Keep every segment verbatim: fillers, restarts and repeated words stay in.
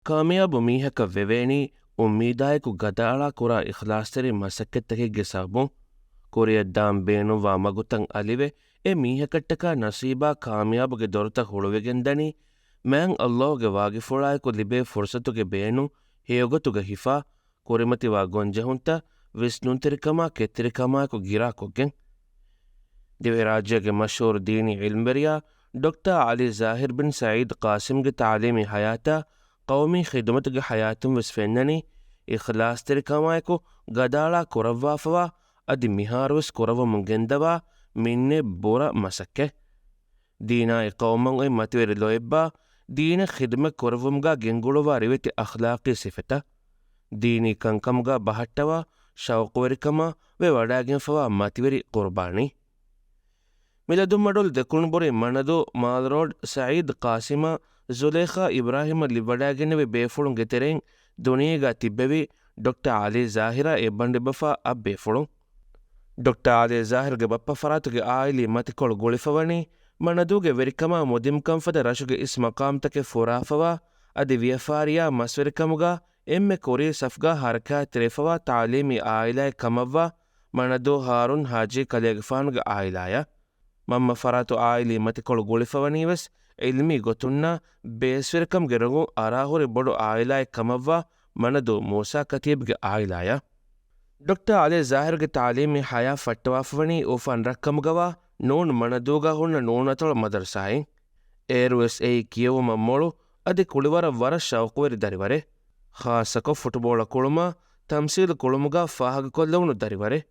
ކާމިޔާބު މީހަކަށް ވެވޭނީ އުއްމީދާއެކު ގަދައަޅާ ކުރާ އިޚްލާޞްތެރި މަސައްކަތްތަކެއްގެ ސަބަބުން. ކުރިއަށް ދާން ބޭނުންވާ މަގުތައް އަލިވެ، އެ މީހަކަށްޓަކާ ނަސީބާ ކާމިޔާބުގެ ދޮރުތައް ހުޅުވިގެންދަނީ، މާތް ﷲ ގެ ވާގިފުޅާއެކު ލިބޭ ފުރުޞަތުގެ ބޭނުން ހެޔޮގޮތުގަ ހިފާ، ކުރިމަތިވާ ގޮންޖެހުންތައް، ވިސްނުންތެރިކަމާ ކެތްތެރިކަމާއެކު ގިރާކޮށްގެން. ދިވެހިރާއްޖޭގެ މަޝްހޫރު ދީނީ ޢިލްމުވެރިޔާ ޑޮކްޓަރ ޢަލީ ޒާހިރު ބިން ސަޢީދު ޤާސިމްގެ ތަޢުލީމީ ޙަޔާތާ ޤައުމީ ޚިދުމަތުގެ ޙަޔާތުން ވެސް ފެންނަނީ، އިޚްލާޞްތެރިކަމާއެކު ގަދައަޅާ ކުރައްވާފަވާ، އަދި މިހާރުވެސް ކުރައްވަމުން ގެންދަވާ މިންނެއް ބުރަ މަސައްކަތް. ދީނާއި ޤައުމަށް އޮތް މަތިވެރި ލޯތްބާ، ދީނަށް ޚިދުމަތް ކުރެއްވުމުގާ ގެންގުޅުވާ ރިވެތި އަޚްލާޤީ ސިފަތައް، ދީނީ ކަންކަމުގާ ބަހައްޓަވާ ޝައުޤުވެރިކަމާ ވެވަޑައިގެންފަވާ މަތިވެރި ޤުރުބާނީ. މިލަދުންމަޑުލު ދެކުނުބުރީ މަނަދޫ މާލް ރޯޑް ސަޢީދު ޤާސިމާ ޒުލޭޚާ އިބްރާހީމަށް ލިއްވަޑައިގެންނެވި ބޭފުޅުންގެ ތެރެއިން ދުނިޔޭގާ ތިއްބެވި ޑޮކްޓަރ ޢަލީ ޒާހިރާ އެއްބަނޑު އެބަފާ އަށް ބޭފުޅުން. ޑޮކްޓަރ ޢަލީ ޒާހިރުގެ ބައްޕަ ފަރާތުގެ އާއިލީ މަތިކޮޅު ގުޅިފަވަނީ، މަނަދޫގެ ވެރިކަމާ މުދިމްކަން ފަދަ ރަށުގެ އިސް މަޤާމްތަކެއް ފުރާފަވާ، އަދި ވިޔަފާރިޔާ މަސްވެރިކަމުގާ އެންމެ ކުރީ ސަފްގާ ޙަރަކާތްތެރިވެފަވާ ތަޢުލީމީ އާއިލާއެއް ކަމަށްވާ، މަނަދޫ ހާރޫން ޙާޖީ ކަލޭގެފާނުގެ އާއިލާޔަށް. މަންމަ ފަރާތު އާއިލީ މަތިކޮޅު ގުޅިފަވަނީވެސް ޢިލްމީ ގޮތުންނާ ބޭސްވެރިކަމުގެ ރޮނގުން އަރާހުރި ބޮޑު އާއިލާއެއް ކަމަށްވާ މަނަދޫ މޫސާ ކަތީބްގެ އާއިލާޔަށް. ޑޮކްޓަރ ޢަލީ ޒާހިރުގެ ތަޢުލީމީ ޙަޔާތް ފައްޓަވާފަވަނީ އުފަން ރަށްކަމުގަވާ ނޫން މަނަދޫގާ ހުންނަ ނޫނަތޮޅު މަދަރުސާއިން. އޭރުވެސް އެއީ ކިޔެވުމަށް މޮޅު އަދި ކުޅިވަރަށް ވަރަށް ޝައުޤުވެރި ދަރިވަރެއް. ޚާއްޞަކޮށް ފުޓުބޯޅަ ކުޅުމާ ތަމްސީލު ކުޅުމުގާ ފާހަގަކޮށްލެވުނު ދަރިވަރެއް.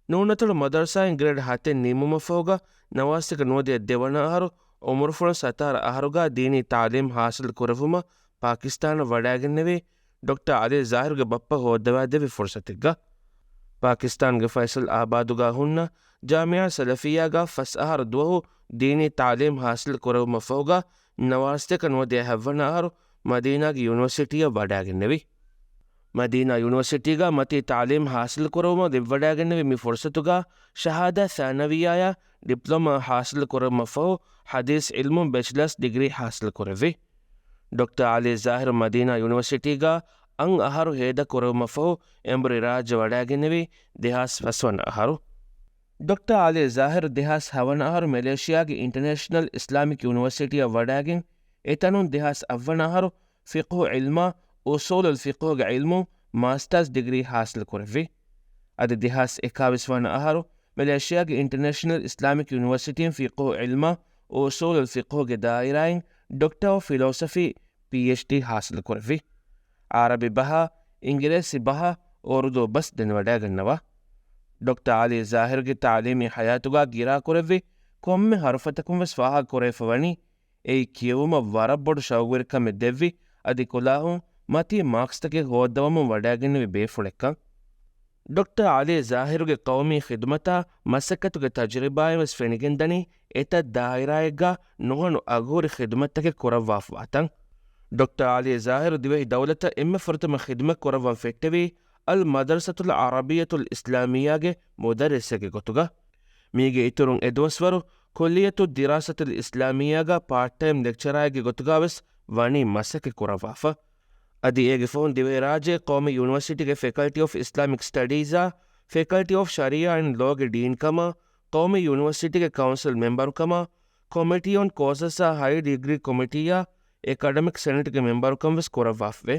ނޫނަތޮޅު މަދަރުސާއިން ގްރޭޑް ހަތެއް ނިންމުމަށްފަހުގަ ނަވާރަ ސަތޭކަ ނުވަދިހަ ދެވަނަ އަހަރު އުމުރުފުޅުން ސަތާރަ އަހަރުގަ ދީނީ ތަޢުލީމް ޙާޞިލް ކުރެއްވުމަށް ޕާކިސްތާނަށް ވަޑައިގެންނެވީ ޑޮކްޓަރ ޢަލީ ޒާހިރުގެ ބައްޕަ ހޯއްދަވާދެއްވި ފުރުޞަތެއްގަ. ޕާކިސްތާންގެ ފައިޞަލް އާބާދުގަ ހުންނަ ޖާމިޢާ ސަލަފިއްޔާގަ ފަސް އަހަރު ދުވަހު ދީނީ ތަޢުލީމް ޙާޞިލް ކުރެއްވުމަށްފަހުގަ ނަވާރަ ސަތޭކަ ނުވަދިހަ ހަތްވަނަ އަހަރު މަދީނާގެ ޔުނިވަރސިޓީއަށް ވަޑައިގެންނެވި. މަދީނާ ޔުނިވަރސިޓީގަ މަތީ ތަޢުލީމް ޙާޞިލް ކުރެއްވުމަށް ލިބިވަޑައިގެންނެވި މި ފުރުޞަތުގަ ޝަހާދާ ސާނަވިއްޔާޔާ ޑިޕްލޮމާ ޙާޞިލް ކުރެއްވުމަށްފަހު ޙަދީޘް ޢިލްމުން ބެޗިލާސް ޑިގްރީ ޙާޞިލް ކުރެއްވި. ޑޮކްޓަރ ޢަލީ ޒާހިރު މަދީނާ ޔުނިވަރސިޓީގަ އަށް އަހަރު ހޭދަ ކުރެއްވުމަށްފަހު އެނބުރި ރާއްޖެ ވަޑައިގެންނެވީ ދެހާސް ފަސްވަނަ އަހަރު. ޑޮކްޓަރ ޢަލީ ޒާހިރު ދެހާސް ހަވަނަ އަހަރު މެލޭޝިޔާގެ އިންޓަރނޭޝަނަލް އިސްލާމިކް ޔުނިވަރސިޓީއަށް ވަޑައިގެން، އެތަނުން ދެހާސް އަށްވަނަ އަހަރު ފިޤުހު ޢިލްމާ އުޞޫލުލް ފިޤުހުގެ ޢިލްމުން މާސްޓާސް ޑިގްރީ ޙާޞިލް ކުރެއްވި. އަދި ދެހާސް އެކާވީސް ވަނަ އަހަރު މެލޭޝިޔާގެ އިންޓަރނޭޝަނަލް އިސްލާމިކް ޔުނިވަރސިޓީން ފިޤުހު ޢިލްމާ އުޞޫލުލް ފިޤުހުގެ ދާއިރާއިން ޑޮކްޓަރ އޮފް ފިލޯސަފީ ޕީއެޗްޑީ ޙާޞިލް ކުރެއްވި. ޢަރަބި ބަހާ، އިނގިރޭސި ބަހާ، އުރުދޫ ބަސް ދެނެވަޑައިގަންނަވާ. ޑޮކްޓަރ ޢަލީ ޒާހިރުގެ ތަޢުލީމީ ޙަޔާތުގަ ގިރާކުރެއްވި ކޮންމެ ޙަރުފަތަކުން ވެސް ފާހަގަ ކުރެވިފަވަނީ، އެއީ ކިޔެވުމަށް ވަރަށް ބޮޑު ޝައުގުވެރިކަމެއް ދެއްވި، އަދި ކުލާހުން މަތީ މާކްސްތަކެއް ހޯއްދަވަމުން ވަޑައިގެންނެވި ބޭފުޅެއްކަން. ޑޮކްޓަރ ޢަލީ ޒާހިރުގެ ޤައުމީ ޚިދުމަތާ މަސައްކަތުގެ ތަޖުރިބާއިން ވެސް ފެނިގެންދަނީ، އެތައް ދާއިރާއެއްގަ ނުހަނު އަގުހުރި ޚިދުމަތްތަކެއް ކުރައްވާފަވާތަން. ޑޮކްޓަރ ޢަލީ ޒާހިރު ދިވެހި ދައުލަތަށް އެންމެ ފުރަތަމަ ޚިދުމަތް ކުރައްވަން ފެއްޓެވީ، އަލް މަދަރުސަތުލް ޢަރަބިއްޔަތުލް އިސްލާމިއްޔާގެ މުދައްރިސެއްގެ ގޮތުގަ. މީގެ އިތުރުން އެދުވަސްވަރު ކުއްލިއްޔަތުއް ދިރާސަތުލް އިސްލާމިއްޔާގަ ޕާޓް ޓައިމް ލެކްޗަރާއެއްގެ ގޮތުގަ ވެސް ވަނީ މަސައްކަތް ކުރައްވާފަ. އަދި އޭގެ ފަހުން ދިވެހިރާއްޖޭ ޤައުމީ ޔުނިވަރސިޓީގެ ފެކަލްޓީ އޮފް އިސްލާމިކް ސްޓަޑީޒާ، ފެކަލްޓީ އޮފް ޝަރީޢާ އެންޑް ލޯގެ ޑީންކަމާ، ޤައުމީ ޔުނިވަރސިޓީގެ ކައުންސިލް މެމްބަރުކަމާ، ކޮމިޓީ އޮން ކޯސަސް އާ ހައި ޑިގްރީ ކޮމިޓީއާ، އެކަޑަމިކް ސެނެޓްގެ މެމްބަރުކަން ވެސް ކުރައްވާފަވޭ.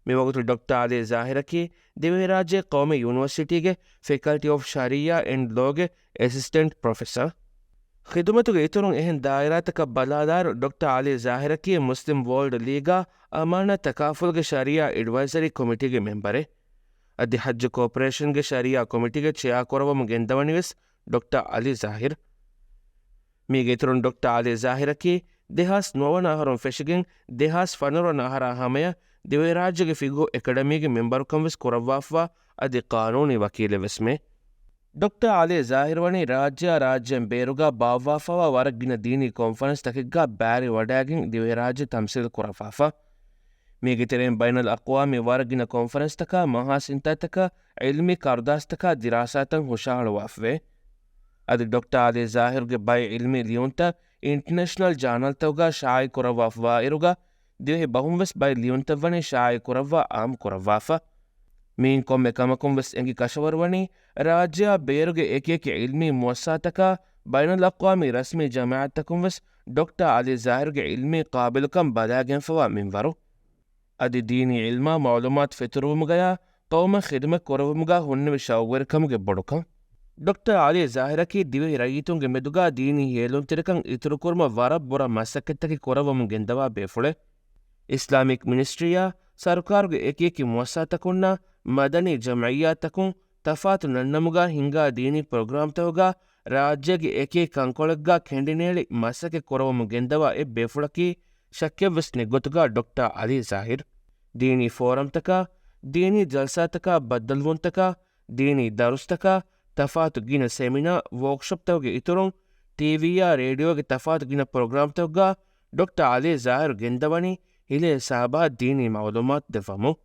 މިވަގުތު ޑޮކްޓަރ ޢަލީ ޒާހިރަކީ ދިވެހިރާއްޖޭ ޤައުމީ ޔުނިވަރސިޓީގެ ފެކަލްޓީ އޮފް ޝަރީޢާ އެންޑް ލޯގެ އެސިސްޓެންޓް ޕްރޮފެސަރ. ޚިދުމަތުގެ އިތުރުން އެހެން ދާއިރާތަކަށް ބަލާލާއިރު، ޑޮކްޓަރ ޢަލީ ޒާހިރަކީ މުސްލިމް ވޯލްޑް ލީގާ އަމާނާތް ތަކާފުލުގެ ޝަރީޢާ އެޑްވައިޒަރީ ކޮމިޓީގެ މެމްބަރެއް. އަދި ޙައްޖު ކޯޕަރޭޝަންގެ ޝަރީޢާ ކޮމިޓީގެ ޗެއާ ކުރައްވަމުން ގެންދަވަނީ ވެސް ޑޮކްޓަރ ޢަލީ ޒާހިރު. މީގެ އިތުރުން ޑޮކްޓަރ ޢަލީ ޒާހިރަކީ ދެހާސް ނުވަވަނަ އަހަރުން ފެށިގެން ދެހާސް ފަނަރަ ވަނަ އަހަރާ ހަމަޔަށް ދިވެހިރާއްޖޭގެ ފިޤުހު އެކަޑަމީގެ މެމްބަރުކަން ވެސް ކުރައްވާފަވާ އަދި ޤާނޫނީ ވަކީލެއް ވެސްމެ. ޑޮކްޓަރ ޢަލީ ޒާހިރު ވަނީ ރާއްޖެއާ ރާއްޖޭން ބޭރުގަ ބާއްވާފަވާ ވަރަށް ގިނަ ދީނީ ކޮންފަރެންސް ތަކެއްގަ ބައިވެރިވަޑައިގެން ދިވެހިރާއްޖެ ތަމްސީލް ކުރައްވާފަ. މީގެ ތެރެއިން ބައިނަލް އަޤްވާމީ ވަރަށް ގިނަ ކޮންފަރެންސްތަކާ، މަހާ ސިންތާތަކާ، ޢިލްމީ ކަރުދާސްތަކާ ދިރާސާތައް ހުށަހަޅުވާފަވޭ. އަދި ޑޮކްޓަރ ޢަލީ ޒާހިރުގެ ބައެއް ޢިލްމީ ލިޔުންތައް އިންޓަރނޭޝަނަލް ޖާނަލްތަކުގަ ޝާއިޢު ކުރައްވާފަވާއިރުގަ، ދިވެހި ބަހުން ވެސް ބައެއް ލިޔުންތައް ވަނީ ޝާއިޢު ކުރައްވާ އާއްމު ކުރައްވާފަ. މިއިން ކޮންމެ ކަމަކުން ވެސް އެނގި ކަށަވަރު ވަނީ، ރާއްޖެއާ ބޭރުގެ އެކި އެކި ޢިލްމީ މުއައްސަސާތަކާ، ބައިނަލްއަޤްވާމީ ރަސްމީ ޖަމާޢަތްތަކުން ވެސް ޑޮކްޓަރ ޢަލީ ޒާހިރުގެ ޢިލްމީ ޤާބިލުކަން ބަލާގެންފަވާ މިންވަރު. އަދި ދީނީ ޢިލްމާ މަޢުލޫމާތު ފެތުރުވުމުގަޔާ ޤައުމަށް ޚިދުމަތް ކުރެއްވުމުގަ ހުންނެވި ޝައުގުވެރިކަމުގެ ބޮޑުކަން. ޑޮކްޓަރ ޢަލީ ޒާހިރަކީ ދިވެހި ރައްޔިތުންގެ މެދުގަ ދީނީ ހޭލުންތެރިކަން އިތުރުކުރުމަށް ވަރަށް ބުރަ މަސައްކަތްތަކެއް ކުރައްވަމުން ގެންދަވާ ބޭފުޅެއް. އިސްލާމިކް މިނިސްޓްރީއާ، ސަރުކާރުގެ އެކި އެކި މުއައްސަސާތަކުންނާ، މަދަނީ ޖަމްޢިއްޔާތަކުން، ތަފާތު ނަންނަމުގަ ހިންގާ ދީނީ ޕްރޮގްރާމްތަކުގަ ރާއްޖޭގެ އެކި ކަންކޮޅެއްގަ ކެނޑިނޭޅި މަސައްކަތް ކުރައްވަމުން ގެންދަވާ އެއް ބޭފުޅަކީ ޝައްކެއްވެސް ނެތް ގޮތުގަ ޑޮކްޓަރ ޢަލީ ޒާހިރު. ދީނީ ފޯރަމްތަކާ، ދީނީ ޖަލްސާތަކާ ބައްދަލުވުންތަކާ، ދީނީ ދަރުސްތަކާ، ތަފާތު ގިނަ ސެމިނާ، ވޯކްޝޮޕްތަކުގެ އިތުރުން، ޓީވީއާ ރޭޑިއޯގެ ތަފާތު ގިނަ ޕްރޮގްރާމްތަކުގަ ޑޮކްޓަރ ޢަލީ ޒާހިރު ގެންދަވަނީ ހިލޭ ސާބާ ދީނީ މަޢުލޫމާތު ދެއްވަމުން.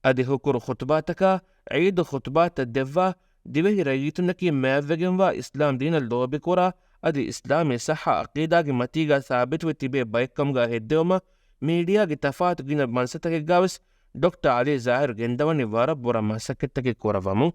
އަދި ހުކުރު ޚުޠުބާތަކާ، ޢީދު ޚުޠުބާތައް ދެއްވާ، ދިވެހި ރައްޔިތުންނަކީ މާތްވެގެންވާ އިސްލާމް ދީނަށް ލޯބިކުރާ، އަދި އިސްލާމީ ޞައްޙަ ޢަޤީދާގެ މަތީގަ ސާބިތުވެ ތިބޭ ބައެއްކަމުގަ ހެއްދެވުމަށް މީޑިއާގެ ތަފާތު ގިނަ މަންސަތަކެއްގަ ވެސް ޑޮކްޓަރ ޢަލީ ޒާހިރު ގެންދަވަނީ ވަރަށް ބުރަ މަސައްކަތްތަކެއް ކުރައްވަމުން.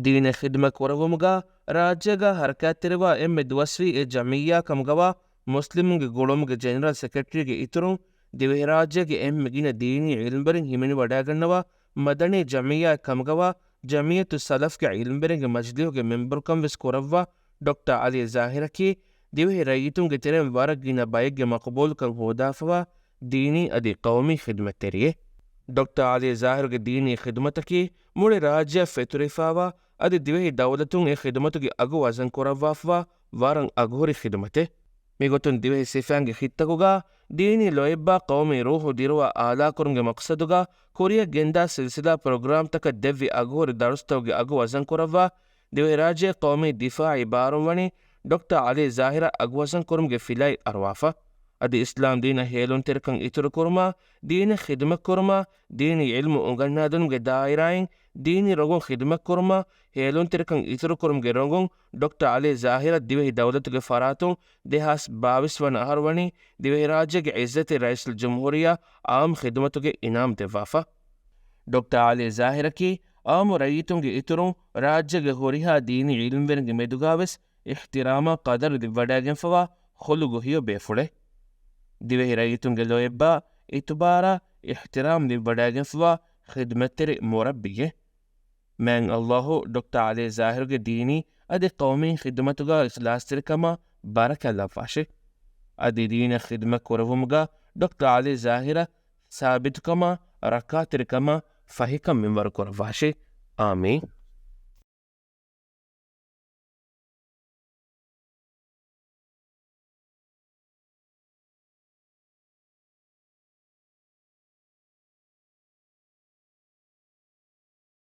ދީނަށް ޚިދުމަތް ކުރެއްވުމުގަ ރާއްޖޭގަ ހަރަކާތްތެރިވާ އެންމެ ދުވަސްވީ އެއް ޖަމްޢިއްޔާ ކަމުގަވާ މުސްލިމުންގެ ގުޅުމުގެ ޖެނެރަލް ސެކްރެޓަރީގެ އިތުރުން، ދިވެހިރާއްޖޭގެ އެންމެ ގިނަ ދީނީ ޢިލްމުވެރިން ހިމެނިވަޑައިގަންނަވާ މަދަނީ ޖަމްޢިއްޔާއެއް ކަމުގަވާ ޖަމްޢިއްޔަތުއް ސަލަފްގެ ޢިލްމުވެރިންގެ މަޖިލީހުގެ މެމްބަރުކަން ވެސް ކުރައްވާ ޑޮކްޓަރ ޢަލީ ޒާހިރަކީ ދިވެހި ރައްޔިތުންގެ ތެރެއިން ވަރަށް ގިނަ ބައެއްގެ މަޤުބޫލުކަން ހޯދާފަވާ ދީނީ އަދި ޤައުމީ ޚިދުމަތްތެރިއެއް. ޑޮކްޓަރ ޢަލީ ޒާހިރުގެ ދީނީ ޚިދުމަތަކީ މުޅި ރާއްޖެއަށް ފެތުރިފައިވާ އަދި ދިވެހި ދައުލަތުން އެ ޚިދުމަތުގެ އަގު ވަޒަން ކުރައްވާފަވާ ވަރަށް އަގުހުރި ޚިދުމަތެއް. މިގޮތުން ދިވެހި ސިފައިންގެ ހިތްތަކުގަ ދީނީ ލޯތްބާ ޤައުމީ ރޫޙު ދިރުވާ އާލާކުރުމުގެ މަޤްޞަދުގަ ކުރިއަށް ގެންދާ ސިލްސިލާ ޕްރޮގްރާމްތަކަށް ދެއްވި އަގުހުރި ދަރުސްތަކުގެ އަގު ވަޒަން ކުރައްވާ، ދިވެހިރާއްޖޭ ޤައުމީ ދިފާޢީ ބާރުން ވަނީ ޑޮކްޓަރ ޢަލީ ޒާހިރަށް އަގުވަޒަން ކުރުމުގެ ފިލައި އަރުވާފަ. އަދި އިސްލާމް ދީނަށް ހޭލުންތެރިކަން އިތުރުކުރުމާ، ދީނަށް ޚިދުމަތްކުރުމާ، ދީނީ ޢިލްމު އުނގަންނާދިނުމުގެ ދާއިރާއިން ދީނީ ރޮނގުން ޚިދުމަތްކުރުމާ، ހޭލުންތެރިކަން އިތުރުކުރުމުގެ ރޮނގުން ޑޮކްޓަރ ޢަލީ ޒާހިރަށް ދިވެހި ދައުލަތުގެ ފަރާތުން ދެހާސް ބާވީސް ވަނަ އަހަރު ވަނީ ދިވެހިރާއްޖޭގެ ޢިއްޒަތީ ރައީސުލްޖުމްހޫރިއްޔާ އާއްމު ޚިދުމަތުގެ އިނާމް ދެއްވާފަ. ޑޮކްޓަރ ޢަލީ ޒާހިރަކީ އާއްމު ރައްޔިތުންގެ އިތުރުން ރާއްޖޭގެ ހުރިހާ ދީނީ ޢިލްމުވެރިންގެ މެދުގަވެސް އިޙްތިރާމާ ޤަދަރު ލިބިވަޑައިގެންފަވާ ޚުލުގު ހެޔޮ ބޭފުޅެއް. ދިވެހި ރައްޔިތުންގެ ލޯތްބާ، އިތުބާރާ، އިޙްތިރާމް ލިބިވަޑައިގެންފަވާ ޚިދުމަތްތެރި މުރައްބިއެއް. މާތް ﷲ ޑޮކްޓަރ ޢަލީ ޒާހިރުގެ ދީނީ އަދި ޤައުމީ ޚިދުމަތުގަ އިޚްލާޞްތެރިކަމަށް ބަރަކަތް ލައްވާށި. އަދި ދީނަށް ޚިދުމަތް ކުރެއްވުމުގަ ޑޮކްޓަރ ޢަލީ ޒާހިރަށް ސާބިތުކަމާ، ރައްކާތެރިކަމާ، ފަހިކަން މިންވަރު ކުރައްވާށި. އާމީން.